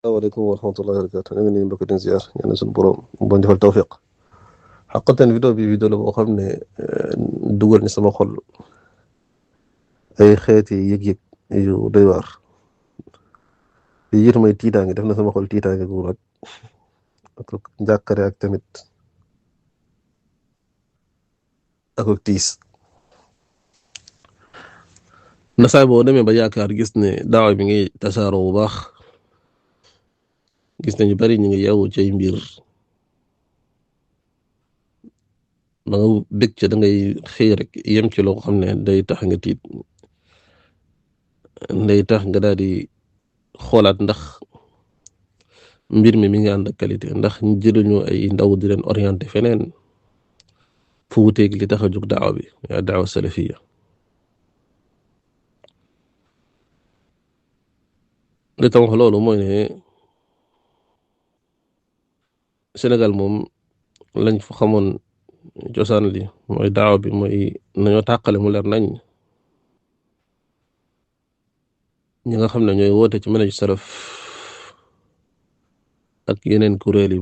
asalaamaaleykum wa rahmatullahi wa barakatu ñu ngi nuyu mbokk di ziar ñaan suñu borom bon defal tawfiq xaqatan vidéo bi vidéo la boo xam ne dugal ni sama xol ay xeeti yëg-yëg yu doy waar li jiitu may tiitaange def na sama xol tiitaange gu rek ak njàkkare ak tamit ak tiis na saay boo demee ba yaakaar gis ne daawa bi ngi tasaaroo bu baax gis nañu bari ñu ngi yeewu ci mbir da nga bëgg ca da ngay xëy rek yem ci loo xam ne day tax nga tiit day tax nga daal di xoolaat ndax mbir mi ngi ànd ak qualité ndax ñu jëluñu ay ndaw di leen orienté feneen fu wuteeg li tax a jóg daawa bi yaa daawa salafiya li tax wax loolu mooy ne Sénégal moom lañ fa xamoon cosaan li mooy daawa bi mooy nañoo tàqale mu leer nañ ñi nga xam ne ñooy woote ci manhaj salaf ak yeneen kuréel yi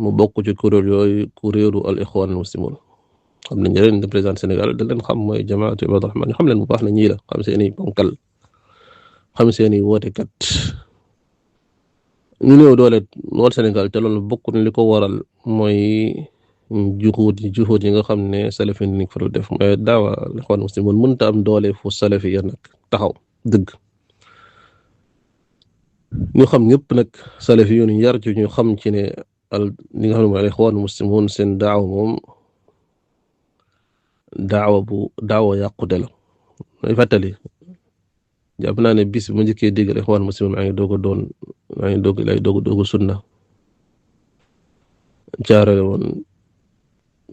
mu bokk ci kuréel yooyu kuréelu al ixwaan al muslimun xam ne ñeneen représenté Sénégal da leen xam mooy jamaatu Ibaadu Rahmaan ñu xam leen bu baax na ñii la xam seeni ponkal xam seeni wootekat ñu néew doole lool Sénégal te loolu bokk na li ko waral mooy juxuut yi nga xam ne salafi ni fa def mooy daawa al ixwaan al muslimun mënta am doole fu salafi ya nag taxaw dëgg ñu xam ñëpp nag salafi yoon yar ci ñu xam ci ne li nga xam ne mooy al ixwaan al muslimun seen daawa moom daawa yàqute la may fàttali jàpp naa ne bis bi ma njëkkee dégg al ixwaan al muslimun maa ngi doog sunna jaarale woon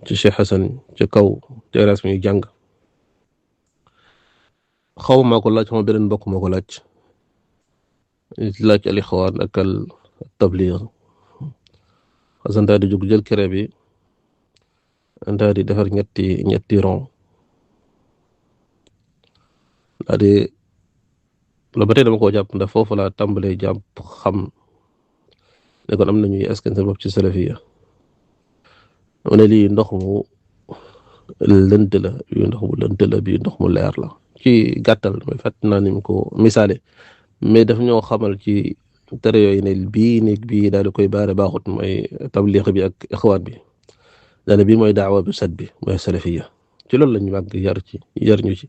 ci Cheikh Hassan ca kaw terrasse mi jàng xaw maa ko laaj xaw ma beneen mbokk maa ko laaj al ixwaan ak al tabliig Hassan daal di jóg jël kere bi daal di defar ñetti rond daal di la ba tey dama koo jàpp ndax foofu laa tàmbalee jàpp xam ne kon am nañuy askan seen bopp ci salafiya mu ne lii ndox mu lënt la bii ndox mu leer la ci gàttal mooy fàtt naa ni mu ko misaale mais daf ñoo xamal ci tere yooyu ne bii daal di koy baare baaxut mooy tabliix bi ak ixwaan bi daane bii mooy daawa bu set bi mooy salafiya ci loolu lañu màgg yar ñu ci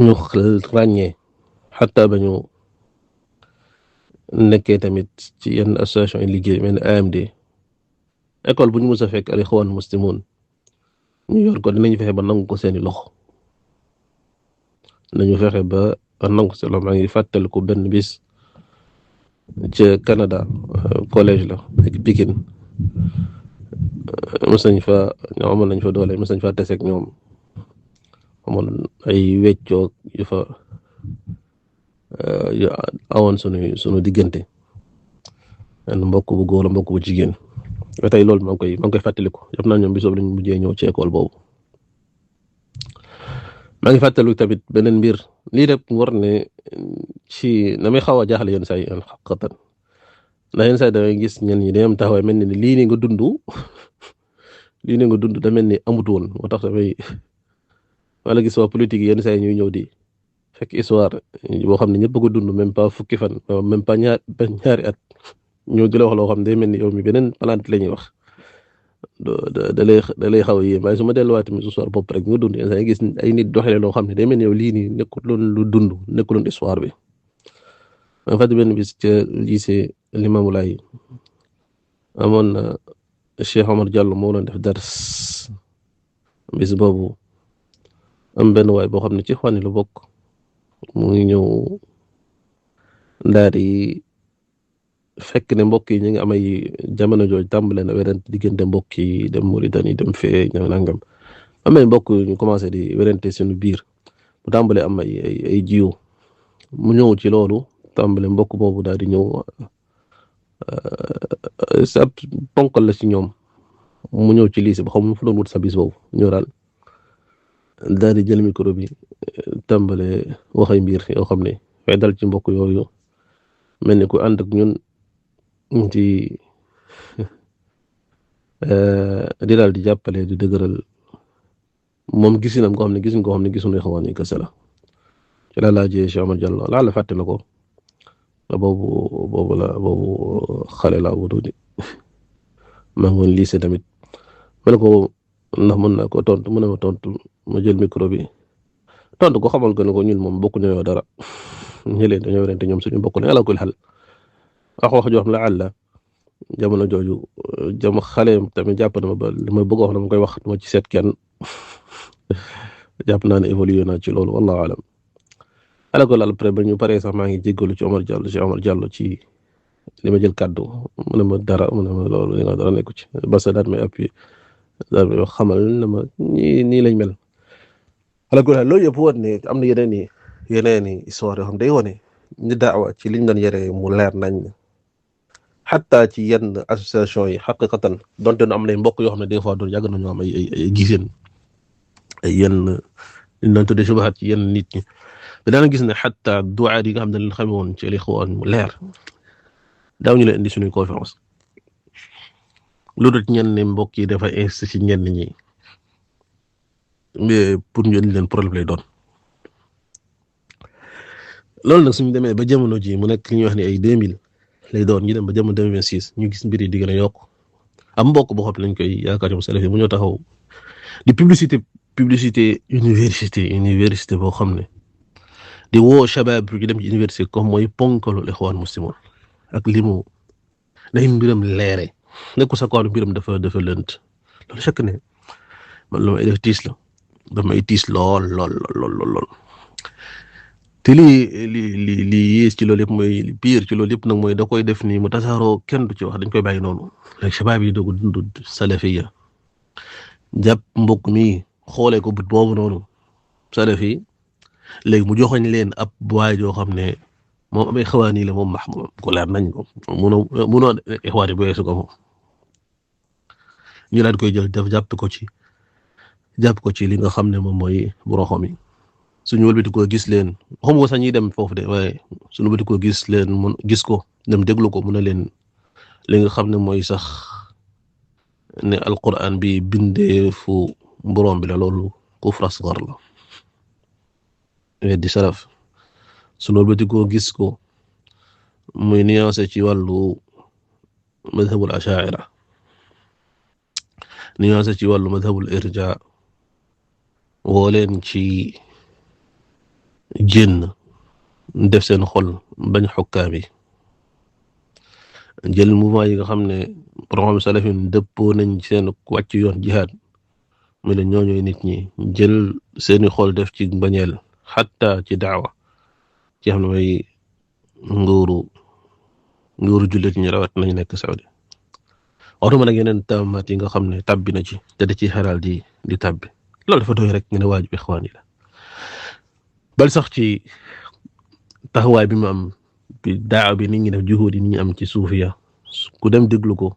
ñu ràññee xataa ba ñu nekkee tamit ci yenn association yi liggéey mel ne AMD école bu ñu mës a fekk al ixwaan muslimun ñu yor ko dinañu fexe ba nangu ko seeni loxo nañu fexe ba nangu seen loxo maa ngi fàttaliku benn bis ca Canada collège la ak Pikine mës nañ fa ñoom amoon nañ fa doole mës nañ fa teseeg ñoom amoon ay weccoo yu fa yu awoon sunu diggante en mbokk bu góor la mbokk bu jigéen ba tey loolu maa ngi koy fàttaliku yëpp naa ñoom bisoob lañ mujjee ñëw ci école boobu maa ngi fàttaliku tamit beneen mbir lii rek war ne ci na may xaw a jaaxle yenn saa yi xaqatan ndax yenn saa yi da ngay gis ñenn ñi dañoo am taxawaay mel ni lii nii nga dund da mel ni amut woon moo tax dafay wala gis waa politique yi yenn saa yi ñuy ñëw di fekk histoire boo xam ne ñëpp ko dund même pas fukki fan même pas ñaari at ñëw di la wax loo xam ne day mel ni yow mi beneen planète la ñuy wax da lay xaw a yéem waaye su ma delluwaatee mi histoire bopp rek nga dund yenn saa yi gis ay nit doxalee loo xam ne day mel ni yow lii nii nekkuloon lu dund nekkuloon histoire bi. ma nga fàtte benn bis ca lycée Limamou Laye amoon na Cheikh Omar Diallo moo doon def dars bis boobu am benn waay boo xam ne ci xwani lu bokk mu ngi ñëw daal di fekk ne mbokk yi ñu ngi am ay jamono jooju tàmbale na werante diggante mbokk yi dem Mauritanie dem fee ñëw nangam am ay mbokk ñu commencé di werante suñu biir mu tàmbale am ay jiw mu ñëw ci loolu tàmbale mbokk boobu daal di ñëw sa ponkal la ci ñoom mu ñëw ci lycée ba xam mu fu doon wut sa bis boobu ñëw daal di jël micro bi tàmbale wax ay mbir yoo xam ne fay dal ci mbokk yooyu mel ni ku ànd ak ñun ci di daal di jàppale di dëgëral moom gisinam koo xam ne gisin koo xam ne gisuñu Ixwaan yi kese la ci la laajee Cheikh Omar Diallo laala fàtte na ko boobu xale la bu tuuti maa ngi woon lycée tamit ma ne ko ndax mën naa ko tontu mu ne ma tontu ma jël micro bi tontu ko xamal ko ne ko ñun moom bokku ñoo dara ñëlee dañoo werante ñoom suñu bokk ne ala kulli xal wax joo xam la àlla jamono jooju xale tamit jàpp na ma ba li ma bëgg wax na ma koy wax ma ci seet kenn jàpp naa ne évolué naa ci loolu wallahu alam ala kulli xal après ba ñu paree sax maa ngi jéggalu ci Omar Diallo ci li ma jël kàddu mu ne ma dara mu ne ma loolu li nga dara nekku ci parce que daal may appui daal may wax xamal na ma nii lañ mel ala kulli xal loolu yëpp woon ne am na yeneen i histoire yoo xam day wone ñu daawa ci liñ doon yore mu leer nañ xataa ci yenn association yi xaqiqatan donte nu am nay mbokk yoo xam ne des fois doon yàgg nañu am ay giseen ay yenn liñ doon tuddee subahat ci yenn nit ñi te daana gis ne xataa duwaat yi nga xam ne leen xame woon ci li xawoon mu leer daaw ñu leen indi suñuy conférence lu dul ñenn mbokk yi dafa insisté ci ñenn ñi mais pour ñu indi leen problème lay doon loolu nag suñu demee ba jamono ji mu nekk li ñuy wax ne ay 2000 lay doon ñu dem ba jamono 2026 ñu gis mbir yi di gën a yokk am mbokk boo xam ne lañ koy yaakaar ñoom salafi mu ñoo taxaw di publicité université boo xam ne di woo shabab bi ñu dem ci université comme mooy ponkalu Ixwaan Muslimun ak li mu day mbiram leere nekku sa kaw mbiram dafa lënt loolu chaque ne man lu may def tiis la dafa may tiis lool te li yées ci loolu yëpp mooy pire ci loolu yëpp nag mooy da koy def nii mu tasaaroo kenn du ci wax dañ koy bàyyi noonu léegi shabab yi doog a dund salafiya jàpp mbokk mi xoolee ko but boobu noonu salafi léegi mu joxoñ leen ab waay joo xam ne moom amay xawaani la moom ko leer nañ ko munoo ixwaani bu weesu ko moom ñu daal koy jël def jàpp ko ci li nga xam ne moom mooy boroxam yi suñu wëlbati ko gis leen xam nga sax ñuy dem foofu de waaye suñu wëlbati ko gis leen mun gis ko dem déglu ko mun a leen li nga xam ne mooy sax ne alquran bi bindee fu borom bi la loolu kufr asgar la di salaf suñu wëlbati ko gis ko muy nuancé ci wàllu madhabul ashaira nuancé ci wàllu madhabul irja woo leen ci jénn def seen xol bañ xukkaam yi jël mouvement yi nga xam ne borom salafin dëppoo nañ seen wàcc yoon jihaad mu ne ñooñooy nit ñi jël seeni xol def ci bañeel xatta ci daawa ci xam ne mooy nguuru jullit ñi rawat nañ nekk Saudi waxtuma nag yeneen tamaat yi nga xam ne tabbi na ci te da ci xaral di tabbi loolu dafa doy rek ñu ne waajib ixwaan yi la bal sax ci taxawaay bi mu am bi daawa bi nit ñi def juhud yi nit ñi am ci suufiya ku dem déglu ko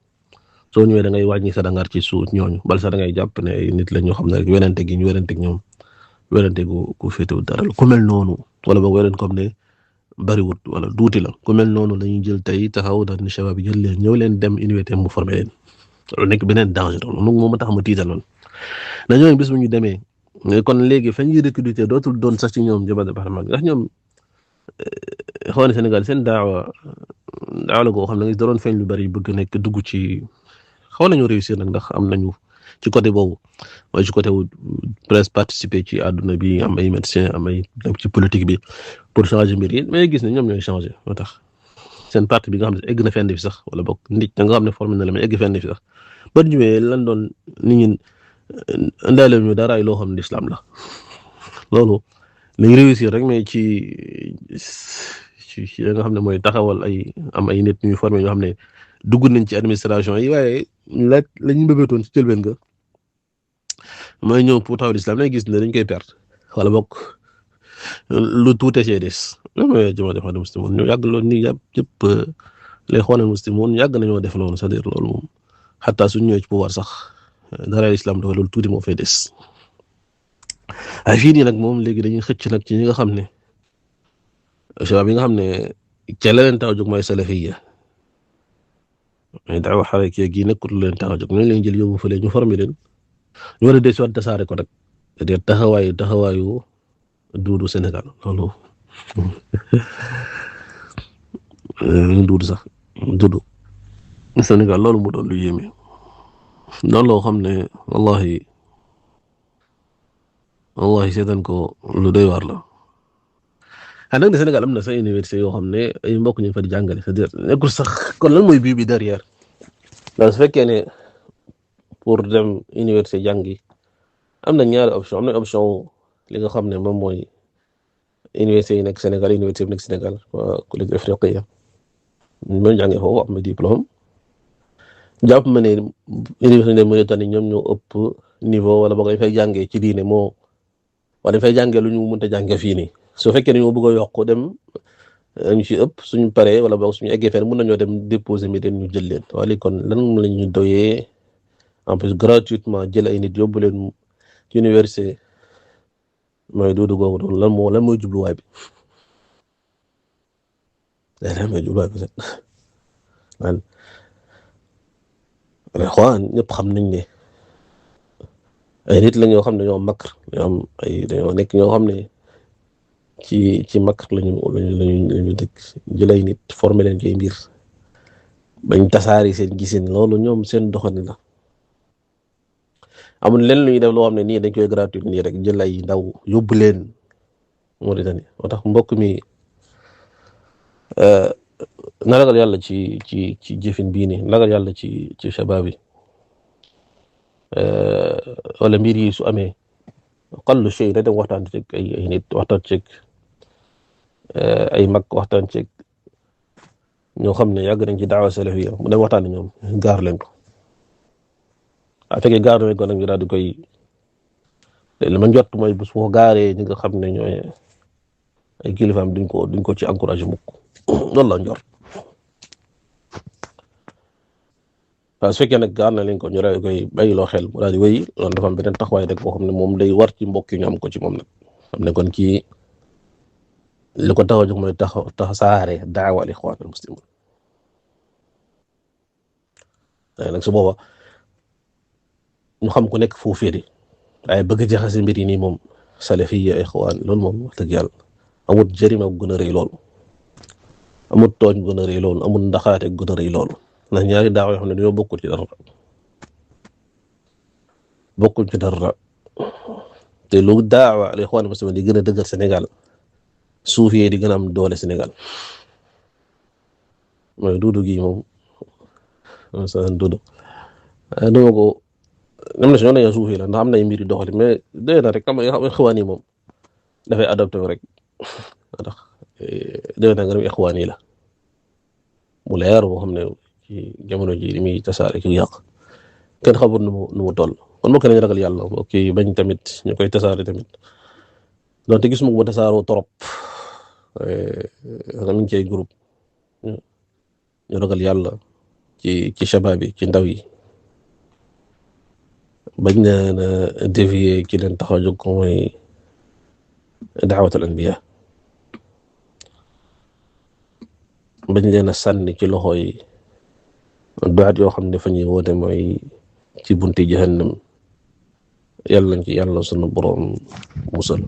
soo ñëwee da ngay wàññi sa dangar ci suuf ñooñu bal sax da ngay jàpp ne ay nit la ñoo xam ne rek werante gi ñu werante ak ñoom werante gu féetewu dara ku mel noonu wala boog werante comme ne bariwut wala duuti la ku mel noonu la ñuy jël tey taxaw daal ni shabab bi jël leen ñëw leen dem université mu formé leen loolu nekk beneen danger loolu moom ma tax ma tiitaloon na ñooñu bis bu ñu demee kon léegi fa ñuy recruter dootul doon sax ci ñoom jëmale département ndax ñoom xaw Sénégal seen daawa la goo xam ne da doon feeñ lu bari bëgg nekk dugg ci xaw nañu réussir nag ndax am nañu ci côté boobu mooy ci côté wu presque participer ci àdduna bi am ay médecins am ay ci politique bi pour changer mbir yi mais gis ne ñoom ñooy changer moo tax seen parti bi nga xam ne egg na fenn fi sax wala boog nit nga xam ne formé na la mais egg fenn fi sax ba ñëwee lan doon nit ñi indaale ñu dara ay loo xam ne l'islam la loolu lañ réussir rek mais ci nga xam ne mooy taxawal ay nit ñuy formé ñoo xam ne dugg nañ ci administration yi waaye la ñu bëbëtoon ci jëlbeen nga mooy ñëw pour taxawal islam lay gis ne dañ koy perte wala bokk lu tuute see des mooy jama def na muslimoon ñu yàgg loolu nii yëpp les xoolal muslimoon yàgg nañoo def noonu c'est-à-dire loolu moom xataa suñ ñëwee ci pouvoir sax dara islam dafa loolu tuuti moo fay des ay fii nii nag moom léegi dañuy xëcc nag ci ñi nga xam ne shabab yi nga xam ne ca la leen tax a jóg mooy salafiyya mais daawa xarakiyya gi nekkul leen tax a jóg ñu leen jël yóbbu fële ñu formé leen ñu war a desuwaat tasaare ko nag c'est-à-dire taxawaayu duudu Sénégal loolu duudu sax duudu Sénégal loolu mu doon lu yéeme noonu loo xam ne wallahi seetaan ko lu doy waar la xanaa nag ne Sénégal am na sax université yoo xam ne ay mbokk ñu fa di jàngale c'est-à-dire nekkul sax kon lan mooy bii bi derrière ndax su fekkee ne pour dem université jàngi am na ñaari option am na option li nga xam ne moom mooy université yi nekk Sénégal université bi nekk Sénégal waa collège africain ñoo jàngee foofu am na diplôme jàpp ma ne université de Mauritanie ñoom ñoo ëpp niveau wala boog dañ fay jàngee ci diine moo wala dañ fay jàngee lu ñu mënta jàngee fii nii su fekkee ne ñoo bëgg a yokk dem ñu ci ëpp suñu paree wala boog suñu eggee fenn mën nañoo dem déposer mi den ñu jël leen wala kon lan la ñuy doyee en plus gratuitement jël ay nit yóbbu leen ci université mooy duudu googu doon lan mooy jubluwaay bi lan mooy jubluwaay bi man xawaan ñëpp xam nañ ne ay nit la ñoo xam ne ñoo makr ñoo am ay dañoo nekk ñoo xam ne ci makr lañu dëkk jël ay nit formé leen ci mbir bañ tasaari seen gisin loolu ñoom seen doxalin la amul leen lu ñuy def loo xam ne nii dañ koy gratuit nii rek jël ay ndaw yóbbu leen Mauritanie moo tax mbokk mi na ragal yàlla ci jëfin bii nii ragal yàlla ci shabaab yi wala mbir yi su amee qallu shay da dem waxtaan ci ay nit waxtaan ci ay mag waxtaan ci ñoo xam ne yàgg nañ ci daawa salafiyya mu dem waxtaan ñoom gaar leen ko fekkee gaar nañ ko nag ñu daal di koy li ma jot mooy bu su ko gaaree ñi nga xam ne ñooy ay kilifaam duñ ko ci encouragé mukk loolu la njort waaw su fekkee nag gaar na leen ko ñu daal di koy bàyyiloo xel mu daal di wéy loolu dafa am beneen taxawaay rek boo xam ne moom day war ci mbokk yi ñu am ko ci moom nag xam ne kon kii li ko tax a jóg mooy tasaare daawa al ixwaan al muslimin nag su booba ñu xam ku nekk foofu féeri waaye bëgg jaxase mbir yi nii moom salafiyya ixwaan loolu moom wax dëgg yàlla amul jërima bu gën a rëy loolu amul tooñ bu gën a rëy loolu amul ndaxaate bu gën a rëy loolu ndax ñaari daawa yoo xam ne dañoo bokkul ci dara te lu daawa al ixwaan al muslimin di gën a dëgër Sénégal suufiyee di gën a am doole Sénégal mooy duudu gi moom sa duudu duma ko am na si ñoo nañoo suufee la ndax am na ay mbir yu doxali mais doy na rek xam nga ixwaan yi moom dafay adopté rek ndax doy na nga dem ixwaan yi la mu leer boo xam ne ci jamono ji li muy tasaare ki yàq kenn xamul nu mu toll kon moo ko nañ ragal yàlla ok bañ tamit ñu koy tasaare tamit donte gis mu ko tasaaroo trop nga mi ngi cay groupe ñu ragal yàlla ci shabaab yi ci ndaw yi bañ na dévier ki leen tax a jóg ko mooy daawatul anbiya bañ leen a sànni ci loxo yi duwaat yoo xam ne fa ñuy woote mooy ci bunti jahannam yàlla nañ ci yàlla sunu boroom musal